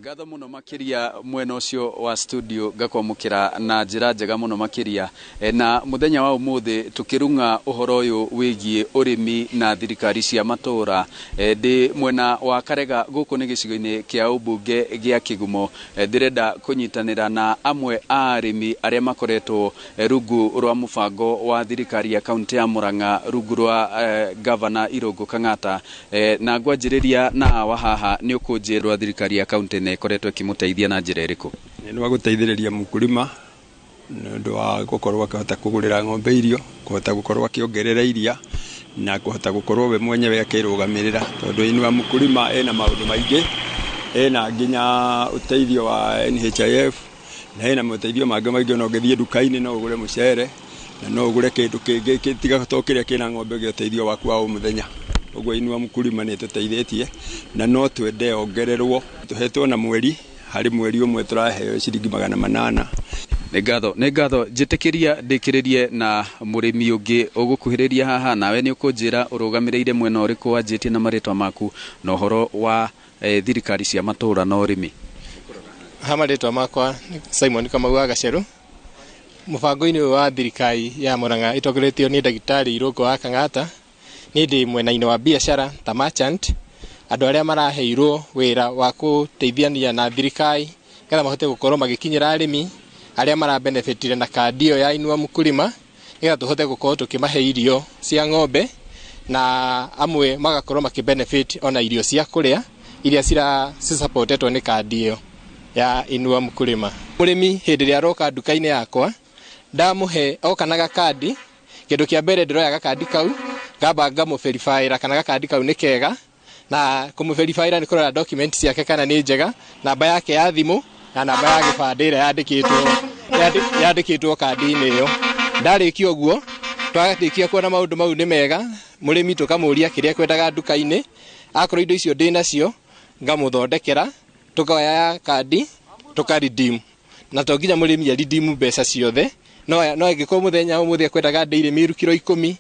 Ngatho mũno makĩria mwena ũcio wa studio, ngakwamũkĩra na njĩra njega mũno makĩria. Na mũthenya wa ũmũthĩ tũkĩrung'a ũhoro ũyũ wĩgiĩ ũrĩmi na thirikari cia matũũra. Ndĩ mwena wa Karega, gũkũ nĩ gĩcigo-inĩ kĩa ũmbunge gĩa Kĩgumo. Ndĩrenda kũnyitanĩra na amwe a arĩmi arĩa makoretwo rungu rwa mũbango wa thirikari ya kaunti ya Murang'a, rungu rwa Gavana Irũngũ Kang'ata. Na ngwanjĩrĩria na hawa haha, nĩ ũkũnjĩrwa thirikari ya kaunti nĩ ĩkoretwo ĩkĩmũteithia na njĩra ĩrĩkũ? Nĩ wa gũteithĩrĩria mũkulima nĩ ũndũ wa gũkorwo akĩhota kũgũrĩra ng'ombe irio, kũhota gũkorwo akĩongerera iria na kũhota gũkorwo we mwenyewe akĩrũgamĩrĩra, tondũ Inua Mkulima ĩna maũndũ maingĩ, ĩna nginya ũteithio wa NHIF na ĩna moteithio mangĩ maingĩ. Ona ũngĩthiĩ nduka-inĩ no ũgũre mũcere na no ũgũre kĩndũ kĩngĩ tiga to kĩrĩa kĩna ng'ombe gĩa ũteithio waku wa o mũthenya. Ũguo Inua Mkulima nĩ ĩtũteithĩtie na no twende yongererwo. Tũhetwo na mweri, harĩ mweri ũmwe tũraheo ciringi 800. Nĩ ngatho, nĩ ngatho. Njĩtĩkĩria ndĩkĩrĩrie na mũrĩmi ũngĩ ũgũkuhĩrĩria haha. Nawe nĩ ũkũnjĩra ũrũgamĩrĩire mwena ũrĩkũ, wanjĩtie na marĩtwa maku na ũhoro wa thirikari cia matũũra na ũrĩmi. Ha marĩtwa makwa nĩ Simon Kamau wa Gacerũ. Mũbango-inĩ ũyũ wa thirikari ya Murang'a ĩtongoretio nĩ ndagĩtarĩ Irũngũ wa Kang'ata, niĩ ndĩ mwena-inĩ wa biacara ta merchant, andũ arĩa maraheirwo wĩra wa gũteithania na thirikari nĩgetha mahote gũkorwo magĩkinyĩra arĩmi arĩa marabenefitire na kandi ĩyo ya Inua Mkulima, nĩgetha tũhote gũkorwo tũkĩmahe irio cia ng'ombe, na amwe magakorwo makĩbenefit ona irio cia kũrĩa iria cira-supportetwo nĩ kandi ĩyo ya Inua Mkulima. Mũrĩmi hĩndĩ ĩrĩa aroka nduka-inĩ yakwa, ndamũhe oka na gakandi, kĩndũ kĩa mbere ndĩroya gakandi kau, ngamba ngamũ-verifyĩra kana gakandi kau nĩ kega, na kũmũ-verifyĩra nĩ kũrora document ciake kana nĩ njega, namba yake ya thimũ na namba ya gĩbandĩ ĩrĩa yandĩkĩtwo kandi-inĩ ĩyo. Ndarĩkia ũguo, twarĩkia kuona maũndũ mau nĩ mega, mũrĩmi tũkamũria kĩrĩa ekwendaga nduka-inĩ, akorwo indo icio ndĩnacio ngamũthondekera, tũkoya kandi tũka redeem, na to nginya mũrĩmi a redeem mbeca ciothe. No angĩkorwo mũthenya ũmũthĩ ekwendaga dairy meal kiro 10,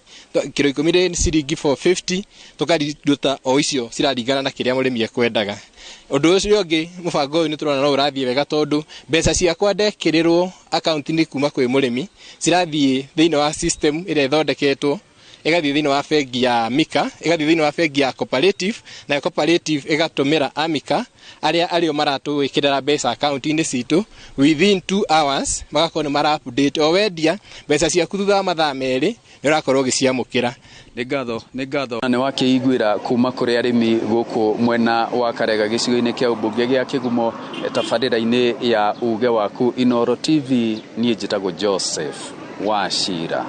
kiro 10 nĩ ciringi 450, tũkaruta o icio ciraringana na kĩrĩa mũrĩmi ekwendaga. Ũndũ ũcio ũngĩ, mũbango ũyũ nĩ tũrona no ũrathiĩ wega, tondũ mbeca ciakwa ndekĩrĩrwo akaunti-inĩ kuma kwĩ mũrĩmi cirathiĩ thĩinĩ wa system ĩrĩa ĩthondeketwo, ĩgathiĩ thĩinĩ wa bengi ya Mika, ĩgathiĩ thĩinĩ wa bengi ya Cooperative, na Cooperative ĩgatũmĩra Amika arĩa arĩo maratũĩkĩrĩra mbeca akaunti-inĩ citũ within 2 hours, magakorwo nĩ mara update o wendia mbeca ciaku, thutha wa mathaa 2 nĩ ũrakorwo ũgĩciamũkĩra. Nĩ ngatho, nĩ ngatho. Nĩ wakĩiguĩra kuma kũrĩ arĩmi gũkũ mwena wa Karega, gĩcigo-inĩ kĩa ũmbunge gĩa Kĩgumo, tabarĩra-inĩ ya Uge Waku, Inoro TV. Niĩ njĩtagwo Joseph Wachira.